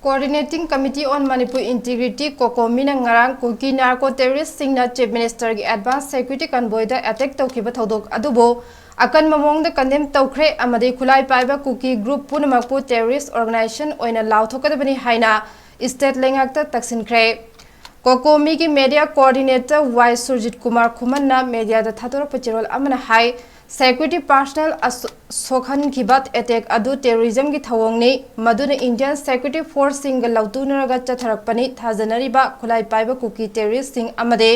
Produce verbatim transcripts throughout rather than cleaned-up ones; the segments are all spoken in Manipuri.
Coordinating Committee on Manipur Integrity, COCOMIꯅ ꯉꯔꯥꯡ ꯀꯨꯀꯤ ꯅꯥꯔꯀꯣ ꯇꯦꯔꯣꯔꯤꯁꯁꯤꯡꯅ ꯆꯤꯐ ꯃꯤꯅꯤꯁꯇꯔꯒꯤ ꯑꯦꯗꯚꯥꯟꯁ ꯁꯦꯀ꯭ꯌꯨꯔꯤꯇꯤ ꯀꯟꯚꯣꯏꯗ ꯑꯦꯇꯦꯛ ꯇꯧꯈꯤꯕ ꯊꯧꯗꯣꯛ ꯑꯗꯨꯕꯨ ꯑꯀꯟꯕ ꯃꯑꯣꯡꯗ ꯀꯟꯗꯦꯝ ꯇꯧꯈ꯭ꯔꯦ ꯑꯃꯗꯤ ꯈꯨꯠꯂꯥꯏ ꯄꯥꯏꯕ ꯀꯨꯀꯤ ꯒ꯭ꯔꯨꯞ ꯄꯨꯝꯅꯃꯛꯄꯨ ꯇꯦꯔꯣꯔꯤꯁ ꯑꯣꯔꯒꯅꯥꯏꯖꯦꯁꯟ ꯑꯣꯏꯅ ꯂꯥꯎꯊꯣꯛꯀꯗꯕꯅꯤ ꯍꯥꯏꯅ ꯁ꯭ꯇꯦꯠ ꯂꯩꯉꯥꯛꯇ ꯇꯛꯁꯤꯟꯈ꯭ꯔꯦ꯫ COCOMIꯒꯤ ꯃꯦꯗꯤꯌꯥ ꯀꯣꯑꯣꯔꯗꯤꯅꯦꯇꯔ ꯋꯥꯏ ꯁꯨꯔꯖꯤꯠ ꯀꯨꯃꯥꯔ ꯈꯨꯃꯟꯅ ꯃꯦꯗꯤꯌꯥꯗ ꯊꯥꯗꯣꯔꯛꯄ ꯆꯦꯔꯣꯜ ꯑꯃꯅ ꯍꯥꯏ, ꯁꯦꯀ꯭ꯌꯨꯔꯤꯇꯤ ꯄꯥꯔꯁꯅꯦꯜ ꯑꯁ-, ꯁꯣꯛꯍꯟꯈꯤꯕ ꯑꯦꯇꯦꯛ ꯑꯗꯨ ꯇꯦꯔꯣꯔꯤꯖꯝꯒꯤ ꯊꯧꯑꯣꯡꯅꯤ, ꯃꯗꯨꯅ ꯏꯟꯗꯤꯌꯟ ꯁꯦꯀ꯭ꯌꯨꯔꯤꯇꯤ ꯐꯣꯔꯁꯁꯤꯡꯒ ꯂꯧꯇꯨꯅꯔꯒ ꯆꯠꯊꯔꯛꯄꯅꯤ꯫ ꯊꯥꯖꯅꯔꯤꯕ ꯈꯨꯠꯂꯥꯏ ꯄꯥꯏꯕ ꯀꯨꯀꯤ ꯇꯦꯔꯣꯔꯤꯁꯁꯤꯡ ꯑꯃꯗꯤ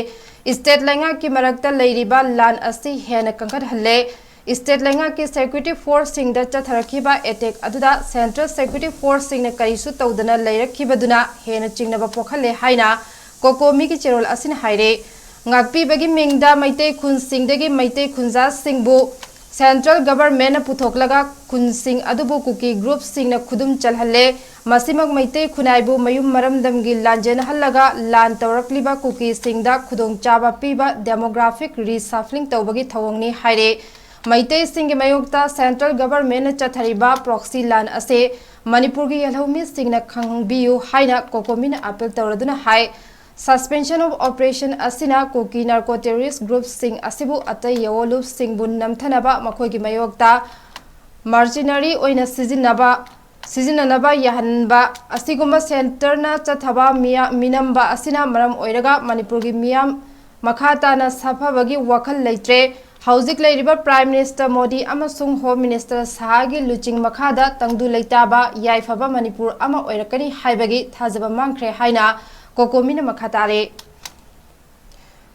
ꯁ꯭ꯇꯦꯠ ꯂꯩꯉꯥꯛꯀꯤ ꯃꯔꯛꯇ ꯂꯩꯔꯤꯕ ꯂꯥꯟ ꯑꯁꯤ ꯍꯦꯟꯅ ꯀꯟꯈꯠꯍꯜꯂꯦ꯫ ꯁ꯭ꯇꯦꯠ ꯂꯩꯉꯥꯛꯀꯤ ꯁꯦꯀ꯭ꯌꯨꯔꯤꯇꯤ ꯐꯣꯔꯁꯁꯤꯡꯗ ꯆꯠꯊꯔꯛꯈꯤꯕ ꯑꯦꯇꯦꯛ ꯑꯗꯨꯗ ꯁꯦꯟꯇ꯭ꯔꯦꯜ ꯁꯦꯀ꯭ꯌꯨꯔꯤꯇꯤ ꯐꯣꯔꯁꯁꯤꯡꯅ ꯀꯔꯤꯁꯨ ꯇꯧꯗꯅ ꯂꯩꯔꯛꯈꯤꯕꯗꯨꯅ ꯍꯦꯟꯅ ꯆꯤꯡꯅꯕ ꯄꯣꯛꯍꯜꯂꯦ ꯍꯥꯏꯅ COCOMIꯒꯤ ꯆꯦꯔꯣꯜ ꯑꯁꯤꯅ ꯍꯥꯏꯔꯦ꯫ ꯉꯥꯛꯄꯤꯕꯒꯤ ꯃꯤꯡꯗ ꯃꯩꯇꯩ ꯈꯨꯟꯁꯤꯡꯗꯒꯤ ꯃꯩꯇꯩ ꯈꯨꯟꯖꯥꯁꯤꯡꯕꯨ ꯁꯦꯟꯇ꯭ꯔꯦꯜ ꯒꯚꯔꯟꯃꯦꯟꯠꯅ ꯄꯨꯊꯣꯛꯂꯒ ꯈꯨꯟꯁꯤꯡ ꯑꯗꯨꯕꯨ ꯀꯨꯀꯤ ꯒ꯭ꯔꯨꯞꯁꯤꯡꯅ ꯈꯨꯗꯨꯝ ꯆꯜꯍꯜꯂꯦ꯫ ꯃꯁꯤꯃꯛ ꯃꯩꯇꯩ ꯈꯨꯟꯅꯥꯏꯕꯨ ꯃꯌꯨꯝ ꯃꯔꯝꯗꯝꯒꯤ ꯂꯥꯟꯖꯦꯟꯅꯍꯜꯂꯒ ꯂꯥꯟ ꯇꯧꯔꯛꯂꯤꯕ ꯀꯨꯀꯤꯁꯤꯡꯗ ꯈꯨꯗꯣꯡꯆꯥꯕ ꯄꯤꯕ demographic reshuffling ꯇꯧꯕꯒꯤ ꯊꯧꯑꯣꯡꯅꯤ ꯍꯥꯏꯔꯦ꯫ ꯃꯩꯇꯩꯁꯤꯡꯒꯤ ꯃꯥꯌꯣꯛꯇ ꯁꯦꯟꯇ꯭ꯔꯦꯜ ꯒꯚꯔꯟꯃꯦꯟꯠꯅ ꯆꯠꯊꯔꯤꯕ ꯄ꯭ꯔꯣꯛꯁꯤ ꯂꯥꯟ ꯑꯁꯤ ꯃꯅꯤꯄꯨꯔꯒꯤ ꯌꯦꯜꯍꯧꯃꯤꯁꯤꯡꯅ ꯈꯪꯕꯤꯌꯨ ꯍꯥꯏꯅ COCOMIꯅ ꯑꯄꯤꯜ ꯇꯧꯔꯗꯨꯅ ꯍꯥꯏ꯫ Suspension of Operation ꯑꯁꯤꯅ ꯀꯨꯀꯤ ꯅꯥꯔꯀꯣ ꯇꯦꯔꯣꯔꯤꯁ ꯒ꯭ꯔꯨꯞꯁꯤꯡ ꯑꯁꯤꯕꯨ ꯑꯇꯩ ꯌꯥꯑꯣꯟꯂꯨꯞꯁꯤꯡꯕꯨ ꯅꯝꯊꯅꯕ ꯃꯈꯣꯏꯒꯤ ꯃꯥꯌꯣꯛꯇ ꯃꯥꯔꯖꯤꯅꯔꯤ ꯑꯣꯏꯅ ꯁꯤꯖꯤꯟꯅꯕ, ꯁꯤꯖꯤꯟꯅꯅꯕ ꯌꯥꯍꯟꯕ ꯑꯁꯤꯒꯨꯝꯕ ꯁꯦꯟꯇꯔꯅ ꯆꯠꯊꯕ ꯃꯤꯌꯥ-, ꯃꯤꯅꯝꯕ ꯑꯁꯤꯅ ꯃꯔꯝ ꯑꯣꯏꯔꯒ ꯃꯅꯤꯄꯨꯔꯒꯤ ꯃꯤꯌꯥꯝ ꯃꯈꯥ ꯇꯥꯅ ꯁꯥꯐꯕꯒꯤ ꯋꯥꯈꯜ ꯂꯩꯇ꯭ꯔꯦ꯫ ꯍꯧꯖꯤꯛ ꯂꯩꯔꯤꯕ ꯄ꯭ꯔꯥꯏꯝ ꯃꯤꯅꯤꯁꯇꯔ ꯃꯣꯗꯤ ꯑꯃꯁꯨꯡ ꯍꯣꯝ ꯃꯤꯅꯤꯁꯇꯔ ꯁꯍꯥꯒꯤ ꯂꯨꯆꯤꯡ ꯃꯈꯥꯗ ꯇꯪꯗꯨ ꯂꯩꯇꯥꯕ ꯌꯥꯏꯐꯕ ꯃꯅꯤꯄꯨꯔ ꯑꯃ ꯑꯣꯏꯔꯛꯀꯅꯤ ꯍꯥꯏꯕꯒꯤ ꯊꯥꯖꯕ ꯃꯥꯡꯈ꯭ꯔꯦ ꯍꯥꯏꯅ COCOMIꯅ ꯃꯈꯥ ꯇꯥꯔꯦ꯫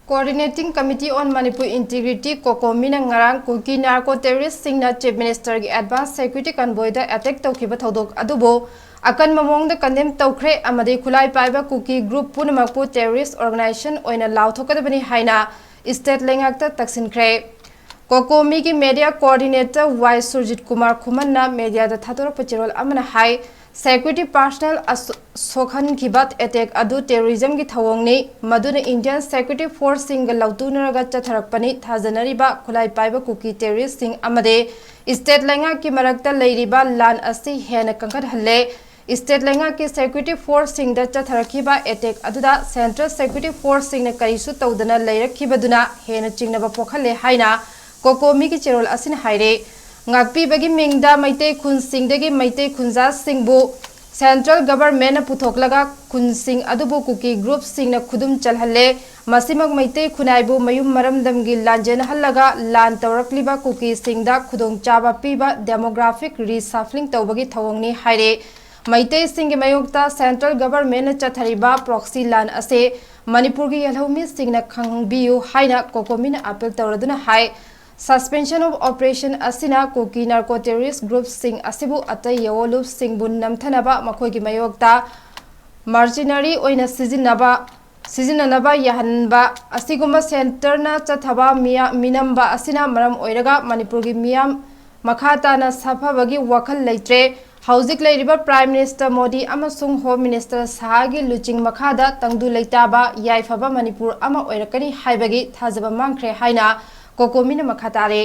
Coordinating Committee on Manipur Integrity, COCOMIꯅ ꯉꯔꯥꯡ ꯀꯨꯀꯤ ꯅꯥꯔꯀꯣ ꯇꯦꯔꯣꯔꯤꯁꯁꯤꯡꯅ ꯆꯤꯐ ꯃꯤꯅꯤꯁꯇꯔꯒꯤ ꯑꯦꯗꯚꯥꯟꯁ ꯁꯦꯀ꯭ꯌꯨꯔꯤꯇꯤ ꯀꯟꯚꯣꯏꯗ ꯑꯦꯇꯦꯛ ꯇꯧꯈꯤꯕ ꯊꯧꯗꯣꯛ ꯑꯗꯨꯕꯨ ꯑꯀꯟꯕ ꯃꯑꯣꯡꯗ ꯀꯟꯗꯦꯝ ꯇꯧꯈ꯭ꯔꯦ ꯑꯃꯗꯤ ꯈꯨꯠꯂꯥꯏ ꯄꯥꯏꯕ ꯀꯨꯀꯤ ꯒ꯭ꯔꯨꯞ ꯄꯨꯝꯅꯃꯛꯄꯨ ꯇꯦꯔꯣꯔꯤꯁ ꯑꯣꯔꯒꯅꯥꯏꯖꯦꯁꯟ ꯑꯣꯏꯅ ꯂꯥꯎꯊꯣꯛꯀꯗꯕꯅꯤ ꯍꯥꯏꯅ ꯁ꯭ꯇꯦꯠ ꯂꯩꯉꯥꯛꯇ ꯇꯛꯁꯤꯟꯈ꯭ꯔꯦ꯫ COCOMIꯒꯤ ꯃꯦꯗꯤꯌꯥ ꯀꯣꯑꯣꯔꯗꯤꯅꯦꯇꯔ ꯋꯥꯏ ꯁꯨꯔꯖꯤꯠ ꯀꯨꯃꯥꯔ ꯈꯨꯃꯟꯅ ꯃꯦꯗꯤꯌꯥꯗ ꯊꯥꯗꯣꯔꯛꯄ ꯆꯦꯔꯣꯜ ꯑꯃꯅ ꯍꯥꯏ, ꯁꯦꯀ꯭ꯌꯨꯔꯤꯇꯤ ꯄꯥꯔꯁꯅꯦꯜ ꯑꯁ-, ꯁꯣꯛꯍꯟꯈꯤꯕ ꯑꯦꯇꯦꯛ ꯑꯗꯨ ꯇꯦꯔꯣꯔꯤꯖꯝꯒꯤ ꯊꯧꯑꯣꯡꯅꯤ, ꯃꯗꯨꯅ ꯏꯟꯗꯤꯌꯟ ꯁꯦꯀ꯭ꯌꯨꯔꯤꯇꯤ ꯐꯣꯔꯁꯁꯤꯡꯒ ꯂꯧꯇꯨꯅꯔꯒ ꯆꯠꯊꯔꯛꯄꯅꯤ꯫ ꯊꯥꯖꯅꯔꯤꯕ ꯈꯨꯠꯂꯥꯏ ꯄꯥꯏꯕ ꯀꯨꯀꯤ ꯇꯦꯔꯣꯔꯤꯁꯁꯤꯡ ꯑꯃꯗꯤ ꯁ꯭ꯇꯦꯠ ꯂꯩꯉꯥꯛꯀꯤ ꯃꯔꯛꯇ ꯂꯩꯔꯤꯕ ꯂꯥꯟ ꯑꯁꯤ ꯍꯦꯟꯅ ꯀꯟꯈꯠꯍꯜꯂꯦ꯫ State ꯂꯩꯉꯥꯛꯀꯤ security force ꯁꯤꯡꯗ ꯆꯠꯊꯔꯛꯈꯤꯕ attack ꯑꯗꯨꯗ central security force ꯁꯤꯡꯅ ꯀꯔꯤꯁꯨ ꯇꯧꯗꯅ ꯂꯩꯔꯛꯈꯤꯕꯗꯨꯅ ꯍꯦꯟꯅ ꯆꯤꯡꯅꯕ ꯄꯣꯛꯍꯜꯂꯦ ꯍꯥꯏꯅ COCOMIꯒꯤ ꯆꯦꯔꯣꯜ ꯑꯁꯤꯅ ꯍꯥꯏꯔꯦ꯫ ꯉꯥꯛꯄꯤꯕꯒꯤ ꯃꯤꯡꯗ ꯃꯩꯇꯩ ꯈꯨꯟꯁꯤꯡꯗꯒꯤ ꯃꯩꯇꯩ ꯈꯨꯟꯖꯥꯁꯤꯡꯕꯨ central governmentꯅ ꯄꯨꯊꯣꯛꯂꯒ ꯈꯨꯟꯁꯤꯡ ꯑꯗꯨꯕꯨ ꯀꯨꯀꯤ group ꯁꯤꯡꯅ ꯈꯨꯗꯨꯝ ꯆꯜꯍꯜꯂꯦ꯫ ꯃꯁꯤꯃꯛ ꯃꯩꯇꯩ ꯈꯨꯟꯅꯥꯏꯕꯨ ꯃꯌꯨꯝ ꯃꯔꯝꯗꯝꯒꯤ ꯂꯥꯟꯖꯦꯟꯅꯍꯜꯂꯒ ꯂꯥꯟ ꯇꯧꯔꯛꯂꯤꯕ ꯀꯨꯀꯤꯁꯤꯡꯗ ꯈꯨꯗꯣꯡꯆꯥꯕ ꯄꯤꯕ demographic reshuffling ꯇꯧꯕꯒꯤ ꯊꯧꯑꯣꯡꯅꯤ ꯍꯥꯏꯔꯦ꯫ ꯃꯩꯇꯩꯁꯤꯡꯒꯤ ꯃꯥꯌꯣꯛꯇ central governmentꯅ ꯆꯠꯊꯔꯤꯕ proxy ꯂꯥꯟ ꯑꯁꯤ ꯃꯅꯤꯄꯨꯔꯒꯤ ꯌꯦꯜꯍꯧꯃꯤꯁꯤꯡꯅ ꯈꯪꯕꯤꯌꯨ ꯍꯥꯏꯅ COCOMIꯅ appeal ꯇꯧꯔꯗꯨꯅ ꯍꯥꯏ꯫ Suspension of operation ꯑꯁꯤꯅ ꯀꯨꯀꯤ narco terrorist group ꯁꯤꯡ ꯑꯁꯤꯕꯨ ꯑꯇꯩ ꯌꯥꯑꯣꯟꯂꯨꯞꯁꯤꯡꯕꯨ ꯅꯝꯊꯅꯕ ꯃꯈꯣꯏꯒꯤ ꯃꯥꯌꯣꯛꯇ mercenary ꯑꯣꯏꯅ ꯁꯤꯖꯤꯟꯅꯕ, ꯁꯤꯖꯤꯟꯅꯅꯕ ꯌꯥꯍꯟꯕ ꯑꯁꯤꯒꯨꯝꯕ centreꯅ ꯆꯠꯊꯕ ꯃꯤꯌꯥ-, ꯃꯤꯅꯝꯕ ꯑꯁꯤꯅ ꯃꯔꯝ ꯑꯣꯏꯔꯒ ꯃꯅꯤꯄꯨꯔꯒꯤ ꯃꯤꯌꯥꯝ ꯃꯈꯥ ꯇꯥꯅ ꯁꯥꯐꯕꯒꯤ ꯋꯥꯈꯜ ꯂꯩꯇ꯭ꯔꯦ꯫ ꯍꯧꯖꯤꯛ ꯂꯩꯔꯤꯕ Prime Minister ꯃꯣꯗꯤ ꯑꯃꯁꯨꯡ Home Minister ꯁꯍꯥꯒꯤ ꯂꯨꯆꯤꯡ ꯃꯈꯥꯗ ꯇꯪꯗꯨ ꯂꯩꯇꯥꯕ ꯌꯥꯏꯐꯕ ꯃꯅꯤꯄꯨꯔ ꯑꯃ ꯑꯣꯏꯔꯛꯀꯅꯤ ꯍꯥꯏꯕꯒꯤ ꯊꯥꯖꯕ ꯃꯥꯡꯈ꯭ꯔꯦ ꯍꯥꯏꯅ COCOMIꯅ ꯃꯈꯥ ꯇꯥꯔꯦ꯫